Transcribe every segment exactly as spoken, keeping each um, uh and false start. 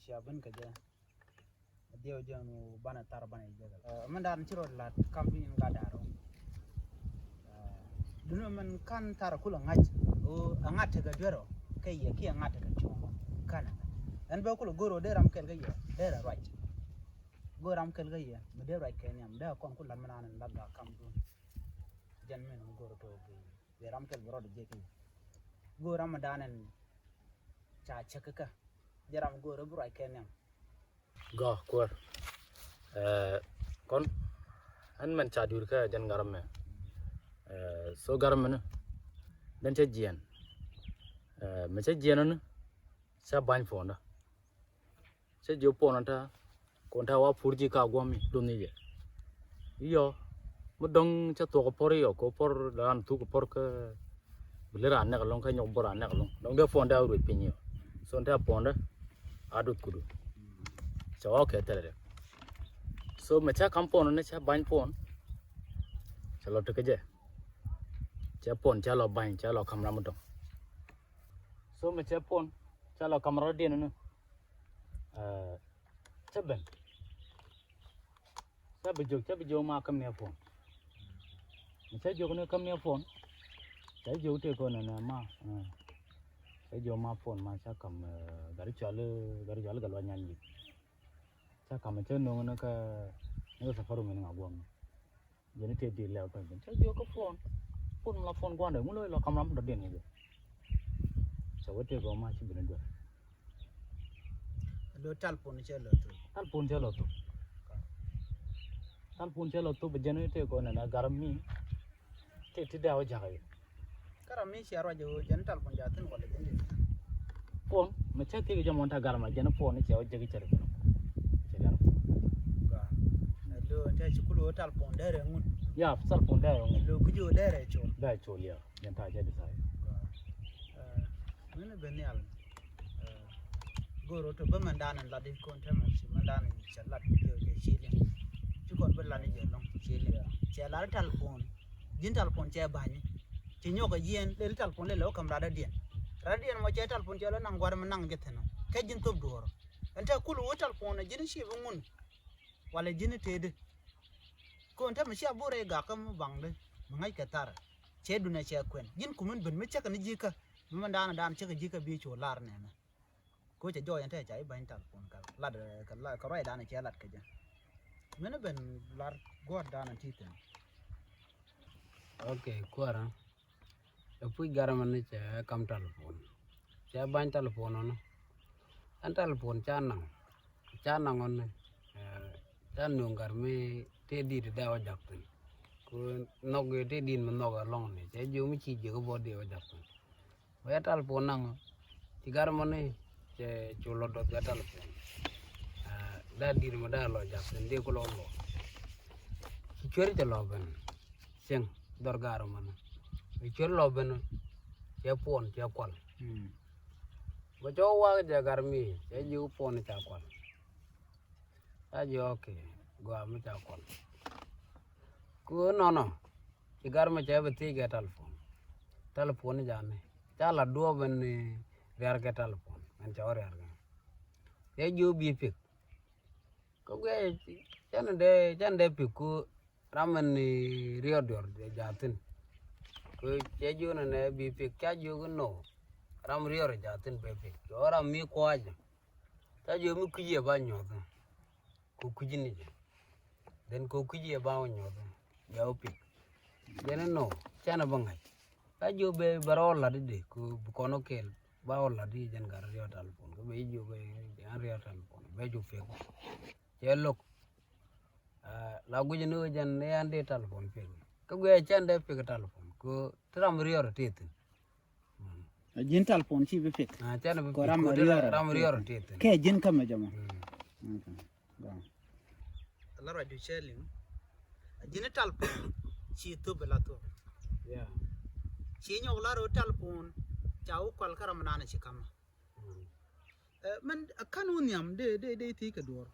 Cia ben kɛ jɛ. Diɛw jɛ nu banɛ thar banɛ jɛ kɛ. Mɛn dan ci rɔ lat kam bi in ga daro. Duni mɛn kan thar kula ŋa̱c. O a ŋa̱t tekɛ duero kɛ yɛ ki a ŋa̱t tekɛ cuŋ. Kan ɛn bɛ kula goro de ram kɛl kɛ yɛ de ra ruac. Go ram kɛl kɛ yɛ mi de ruac kɛ niam de kɔn kula mɛn an la ga kam dun. Jɛn mɛn mi goro to bi. Bi ram kɛl bi rɔd jɛ kɛ yɛ. Go ram dan ɛn ca cɛ kɛ kɛ. Jɛ ram goro bi ruac kɛ niam. Gɔ kuäär. Kɔn ɛn mɛn ca duur kä jɛn garmɛ. So garmɛ ni den cä jiɛn. Mɛ cä jiɛn ni cä bany puɔndä. Cä jiö puɔndä ta kun ta wa pur ji ka guɔmi dun ni jɛ. Iyɔ mi dɔŋ cä thuɔk pɔr iyɔ ko pɔr dan thuk pɔr kä. Bi li raan nɛk alɔŋ kä nyɔk bor raan nɛk alɔŋ dɔŋ dee puɔndä a ruec piny iyɔ. So ni ta puɔndä a duth kudu. Cɛ wä kɛ thɛlɛ dɛ. So mɛ cä kam puɔn ni cä bany puɔn. Cɛ lɔ tekɛ jɛ. Cɛ puɔn cɛ lɔ bany cɛ lɔ kam ram dɔŋ. So mɛ cɛ puɔn cɛ lɔ kam ram diɛn ni. Cä ben. Cä bi jiök cä bi jiök ma käm ni a puɔn. Cä jiök ni käm ni a puɔn. Cä jiök tëë kɔn ni ma. Cä jiök ma puɔn ma cä kam gari cuali gari cuali gal wa nyan bi. Cä kam cä no̱ŋ ni kä ni kä safaru mi ni ŋa guɔŋ. Jɛn i̱ tëë di̱i̱t lɛw pɛn pɛn cä jiök kä puɔn. Puɔn mi la puɔn gua̱ndɛ ŋun lo̱c lɔ kam ram dɔ̱diɛn ŋi̱cɛ. Cɛ wä tëë gɔw ma ci bin i̱ duer. Lo tal puɔn cɛ lɔ thop. Tal puɔn cɛ lɔ thop. Tal puɔn cɛ lɔ thop jɛn i̱ tëë gɔw nɛn a gar mi. Tëë ti dee a wä jakä yɛ. Kä ram mi cia ruac ɣöö jɛn tal puɔn ca thi̱n walɛ jɛn di. Puɔn mɛ cä thiek jɛ mɔn ta gar ma jɛn puɔn ni cia wä jek cɛ ri kɛ. Cɛ gar puɔn. Lo ɛn tɛ ci kul ɣöö tal puɔn dee rɛ ŋun. Ya tal puɔn dee rɛ ŋun. Lo guic ɣöö dee rɛ col. Dee col ya jɛn ta cɛ di tha̱a̱. Mini ben nhial. Go̱o̱r ɣöö tɔ bä mɛn da̱a̱n in lat i̱ ko̱n tɛmɛ ci mɛn da̱a̱n in cɛ lat jɛ jɛ ci liŋ. Ci kɔn bä lat ni jɛ lɔŋ ci liŋ. Cɛ lat i̱ tal puɔn. Ji̱n tal puɔn cɛ ba̱ny. Ci nyɔk ɛ jiɛn lel tal puɔn lel ɛ wä käm rat dädiɛn. Rat dädiɛn mɔ cɛ tal puɔn cɛ lɔ naŋ gua̱r mi naŋ jɛ thi̱n ɔ. Kɛ ji̱n thop duɔ̱ɔ̱r ɔ. Ɛn tɛ kul wä tal puɔn ɛ ji̱n ci bi ŋun. Walɛ ji̱n tëëdi. Ko̱n tɛmɛ cia bo̱o̱rɛ i̱ gak kä mi baŋdi mi ŋäc kɛ thar. Cɛ dunɛ cɛ kuɛn ji̱n kumin ben mi cäkɛ ni ji̱kä. Mi mɛn da̱a̱n da̱a̱n cäkɛ ji̱kä bi cu lar nɛmɛ. Ko cɛ jɔɔc ɛn tɛ ca i̱ ba̱ny tal puɔn kɛ lat kɛ ruacdan cɛ lat kɛ jɛ. Min i̱ ben lar guɔ̱ɔ̱rdan ti thi̱n. Ok kuäärä. Ɛ puc garmɛ ni cɛ kam tal puɔn. Cɛ ba̱ny tal puɔn ɔnɔ. Ɛn tal puɔn ca naŋ. Ca naŋ ɔnɔ. Ca nuŋ gar mi tëë di̱t dee wä jak thi̱n. Ku nhɔk tëë di̱t mi nhɔk ɛlɔŋni cɛ jiök mi ci jiök bɔ dee wä jak thi̱n. Wee tal puɔn naŋ ɔ ci gar mɔ ni cɛ cu lɔ dɔth kɛ tal puɔn. Daa di̱t mɔ daa lɔ jak thi̱n dee ku lɔ lɔ. Ci cuer cɛ lɔ ben cieŋ dhɔr gar mɔ ni. Ci cuer lɔ ben cɛ puɔn cɛ kual. Bɛ cɔ wak jɛ gar mi cɛ ji̱ puɔn ca kual. Ca ji̱ ok gɔaa mi ca kual. Ku nɔnɔ ci gar mɔ cɛ bi thiec kɛ tal puɔn. Tal puɔn ni jani ca la duɔɔp ɛn riar kɛ tal puɔn ɛn cɛ wä riar kɛ. Cɛ ji̱ bi pik. Kä guiɛ cɛn dee cɛn dee pik ku ram ɛn riɔr diɔr jathin. Ku cɛ ji̱ wä nɛ bi pik ca ji̱ wä nɔ ram riɔr jathin bɛ pik cɛ wä ram mi kua̱a̱c. Ca ji̱ wä mi kui̱c yɛ ba nyuɔth. Ku kui̱c ni jɛ. Then ko kui̱c yɛ ba wä nyuɔth bɛ wä pik. Jɛn inɔ canɛ bä ŋa̱c. Ka jiök bɛ bɛ rɔ lat idɛ ko bi kɔn wä kɛɛl ba wä lat i̱ jɛn gat riɔt talipon kä bɛ jiök bɛ jɛn riɔt talipon bɛ jiök pek. Cɛ lo̱k. La guic ni wä jɛn ni an dee talipon pek. Kä guiɛ cɛn dee pek talipon ko ti ram riɔt ti thi̱n. A ji̱n talipon ci bi pek. Cɛn bi pek ram riɔt ti thi̱n. Kɛ ji̱n kä mɛ jɛ mɔ. La ruac du cɛ liŋ. A ji̱n talipon ci thop la thop. Ci nyɔk la ro talipon ca wä kual kä ram nan ci kam. Mɛn a kan wä nhiam dee dee dee thiec kɛ duɔr.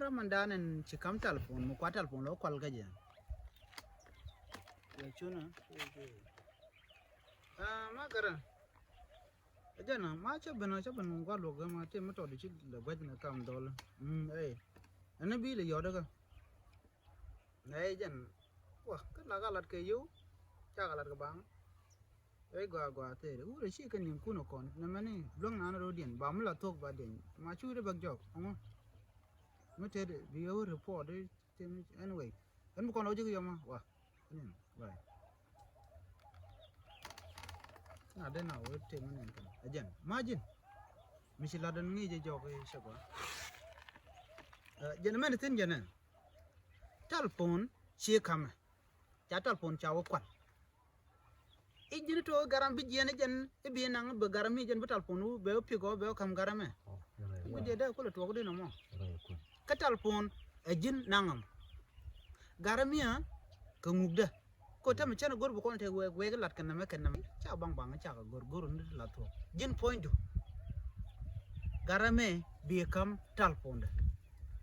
Ram nan dan ci kam talipon mɛ kua talipon la wä kual kä jɛ. Cunä. Ma gärä. Jɛn ma cä ben, cä ben gua luɔk ma ti mi tɔt ci lɛ guac ni kam dɔl. Mm, ey. Ɛn bi lɛ yɔt kä. Ey jɛn. Wa, kä la ka lat kɛ yio̱w. Ca ka lat kɛ baŋ. Ey gua gua tëë. Wurɛ ci kɛ nin kun kɔn. Nɛ mɛni luäŋ nan rɔ diɛn. Ba mi la thok ba diɛn. Ma cu de bak jɔk. Ŋu. Mi tëë bi yio̱w report. Anyway, ɛn bi kɔn ɔ ji̱ kɛ yɔmɔ wa. Ɛn bye. Na den a wee tëë mi nɛn kɛn a jɛn ma ji̱n. Mi ci lat den ŋi̱i̱c jɛ jɔk i̱ cɛ gɔaa. Jɛn mɛn thin jɛn ɛ. Talpon ci kamɛ. Ca talpon ca wä kual. I̱ ji̱n to̱ garam bi jiɛn i̱ jɛn i̱ bi naŋ bi garam i̱ jɛn bi talpon wä bɛ wä pi̱k ɔ bɛ wä ka̱m garam ɛ. I̱ bi diɛ dee kulɛ tuɔɔk di nɔmɔ. Kä talpon ɛ ji̱n naŋ ɛm. Garam i̱ ɛ kɛ ŋukdä. Ko tɛmɛ cɛn ɛ go̱r bi kɔn tɛ wek wek lat kɛ nɛmɛ kɛ nɛmɛ ca baŋ baŋ ca kɛ go̱r go̱r ni la tuɔɔk ji̱n puɔ̱nydu. Garam ɛ bi ka̱m talpon dɛ.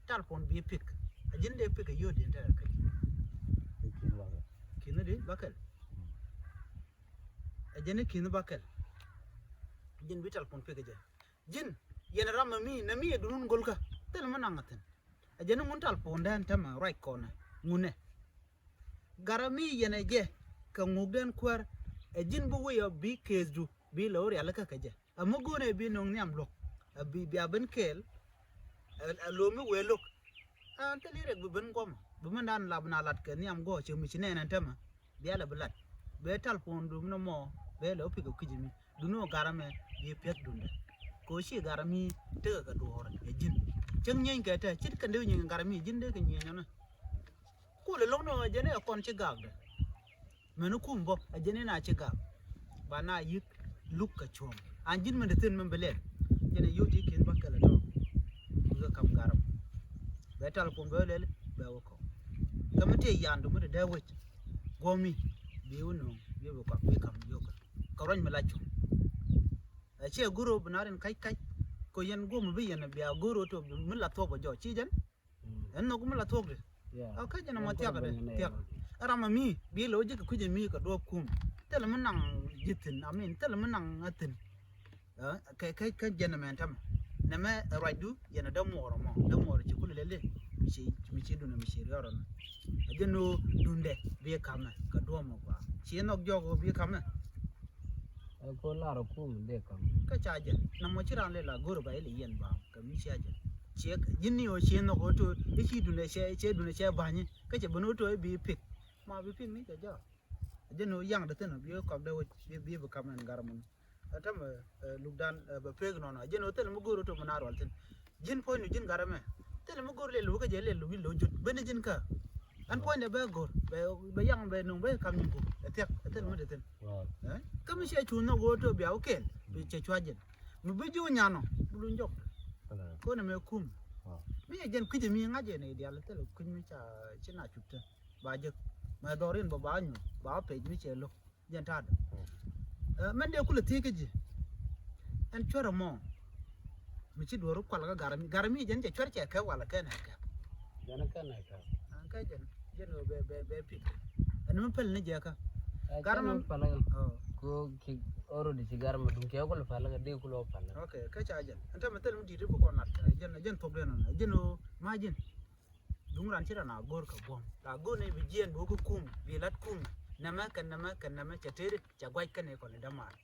Talpon bi pi̱k ɛ ji̱n dee pi̱k ɛ yio̱o̱ diɛn tɛ kɛ. Ki̱n di bakɛl. Ɛ jɛn i̱ ki̱n bakɛl. Ji̱n bi talpon pi̱k ɛ jɛ. Ji̱n yɛn ram mi nɛ mi ɛ dunun golkä. Thil mi naŋ ɛ thi̱n. Ɛ jɛn i̱ ŋun talpon dɛn tämɛ ruac kɔnɛ ŋunɛ. Garam mi yɛn ɛ jɛ kɛ ŋuk dɛn kuäär. Ɛ ji̱n bi wec ɔ bi keethdu bi lɛ wä rialikä kɛ jɛ. Ɛ mi go̱o̱nɛ bi nöŋ nhiam luɔ̱k. Ɛ bi bia ben kɛɛl. Ɛ lo̱o̱ mi wëë lo̱k. Ɛn thil i̱ rɛk bi ben guɔmɔ bi mɛn dan lap na lat kɛ nhiam guɔ cɛ mi ci nɛɛn ɛn tämɛ. Bia lɛ bi lat bɛ talpon dum ni mɔ bɛ lɛ wä pi̱k ɛ kui̱c mi duni wä garamɛ bi piɛk dundɛ. Kɛ wä ci garam mi tekɛ kɛ duɔɔr ɛ ji̱n cäŋ nyieeny kɛ tɛ cit kɛn dee wä nyieeny garam mi ji̱n dee kɛ nyieeny ɔnɛ. Kulɛ lo̱k ni ɣöö jɛn ɛ kɔn ci gaakdɛ. Mɛn kum bä a jɛn in a ci gak ba na yik luk kɛ cuɔ̱ɔ̱ŋ an ji̱n mɛn ti thi̱n mɛn bi lɛl. Jɛn a yio̱w ti ki̱n ba kɛl a tɔ̱. Bikɛ kam garam bɛ talpon bɛ lɛl bɛ wä kɔk. Kɛ mi tëë yandu mi ti dee wec guɔ̱mi bi wä nuɔ̱ŋ bi bi kɔak bi kam yio̱k kɛ ruac mi la cuɔ̱ŋ. Ɛ ciɛ go̱r ɣöö bi na rin kac kac kɛ yɛn guɔ̱mi bi yɛn bia go̱r ɣöö tɔ mi la thuɔ̱k bɛ jɔɔc ci jɛn. Ɛn nhɔk mi la thuɔ̱k di. Kä jɛn ɛmɔ thiakä di thiakä. Ɛ ram ɛmi bi lɛ wä ji̱ kɛ kui̱c ɛmi kɛ duɔ̱ɔ̱p kum. Thilɛ mi naŋ ji̱ thi̱n amin thilɛ mi naŋ ɛ thi̱n. Kɛ kɛ kɛ jɛn ɛmɛn tämɛ nɛmɛ ɛ ruacdu yɛn ɛ dämuɔɔr ɛmɔ dämuɔɔr ci kulɛ lɛli. Mi ci mi ci dun ɛmi ci riɔr ɛmɛ. Ɛ jɛn ɣöö dundɛ bi kamɛ kɛ duɔ̱ɔ̱p mɔ gɔaa ci nhɔk jɔɔk ɣöö bi kamɛ. Ɛ ko lar kum dee kam. Kä ca jɛ na mɔ ci ran lɛ la go̱r ba ilɛ yɛn ba kɛ mi cia jɛ. Ciɛ ji̱n ni ɣöö ciɛ nhɔk ɣöö to i̱ ci dundɛ cɛ cɛ dundɛ cɛ ba̱nyɛ kä cɛ ben ɣöö to i̱ bi pik. Ma bi pik ni cɛ jɔɔk. Jɛn ɣöö yaŋ dee thin bi kɔk dee wec bi bi kam ɛn gar mun. Ɛ tämɛ lukdan bɛ pek nɔnɔ jɛn ɣöö thil mi go̱r ɣöö to mi na rual thin. Ji̱n puɔ̱nydu ji̱n gat ɛmɛ thilɛ mi go̱r lɛl wä kä jɛ lɛl wi̱c lo̱c jut ben ji̱n kä. Ɛn puɔ̱nydɛ bɛ go̱r bɛ yaŋ bɛ nuŋ bɛ kam nyin gup ɛ thiak ɛ thil mi dee thi̱n. Kä mi ciɛ cuun nhɔk ɣöö to̱ bia wä kɛɛl bi cɛ cua jɛn mi bi ji̱ wä nyan ɔ bi luny jɔk. Ko̱n ɛmɛ kum mi cɛ jɛn kui̱c ɛmi ŋa̱c jɛ nɛy diaal thilɛ kui̱c mi ca ci na cup te ba jek mɛ dhɔr in bä ba nyuɔ̱th ba wä pec mi cɛ lo̱k. Jɛn ta̱a̱dɛ. Mɛn dee kulɛ thiec kä ji̱. Ɛn cuɛr ɛmɔ mi ci duɔ̱ɔ̱r kual kä garami garami jɛn cɛ cuɛr cɛ kɛ walɛ kɛn ɛ kɛ. Jɛn kɛn ɛ kɛ. Kɛ jɛn jɛn bɛ bɛ bɛ pik. Ɛn mi päl ni jɛ kä. Garami päl kä. Ko ki already ci garami duŋ cɛ kulɛ päl kä dee kulɛ päl. Ok kɛ ca jɛn ɛn tämɛ thil mi di̱t bi kɔn lat jɛn jɛn thok dee nɔn jɛn o ma jɛn. Duŋ ran ci ran a go̱r kɛ buɔ̱m la go̱r ni bi jiɛn bi wä kä kum bi lat kum. Nɛmɛ kɛ nɛmɛ kɛ nɛmɛ cɛ tëëri cɛ guac kɛn i̱ kɔn i̱ dämaar.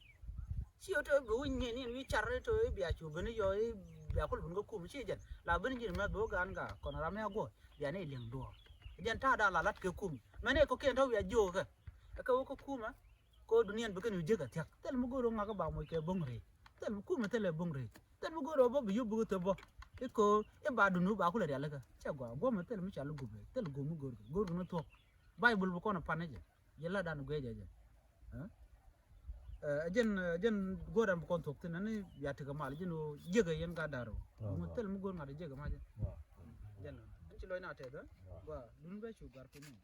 Ci ɣä tɔ bi wä nyin in wi̱i̱ car i̱ tɔ i̱ bia cu ben i̱ yɔ i̱ bia kul ben kä kum ci jɛn la ben ji̱n mɛth bi wä gaan gaa kɔn ram i̱ a guɔ̱r bia ni i̱ liɛŋ duɔ̱ɔ̱r. Jɛn ta̱a̱ da̱a̱ la lat kɛ kum mɛn i̱ kɔkiɛn tɔ wi̱i̱ a jiöökä. Ɛ kɛ wä kä kumä. Ko duniɛn bi kɛn wi̱i̱ jiäk a thia̱k thil mi go̱o̱r ɣä ŋakä ba moc kɛ bo̱ŋ rɛy. Thil mi kumɛ thilɛ bo̱ŋ rɛy thil mi go̱o̱r ɣä bä bi yop bi ɣä thop bä. I̱ ko i̱ ba dun wi̱i̱ ba kulɛ rialikä cɛ gɔaa guɔ̱mɛ thil mi cal i̱ gup rɛy thil gup mi go̱o̱r kɛ go̱o̱r kɛ ni thuɔ̱k. Baibul bi kɔn ɛ pan i̱ jɛ. Yɛ la dan guiɛ jɛ jɛ. Ɛ jɛn ɛ jɛn go̱o̱r ɛn bi kɔn thuɔ̱k thin ɛn i̱ ya tekɛ mal jɛn ɣöö jiäk ɛ yɛn ka da̱r ɣöö. Thil mi go̱o̱r ŋa̱t ɛ jiäk ɛ ma jɛ. Jɛn ɣöö ɛn ci lɔc na tɛth ɛ gɔaa dun bɛ cu gar piny.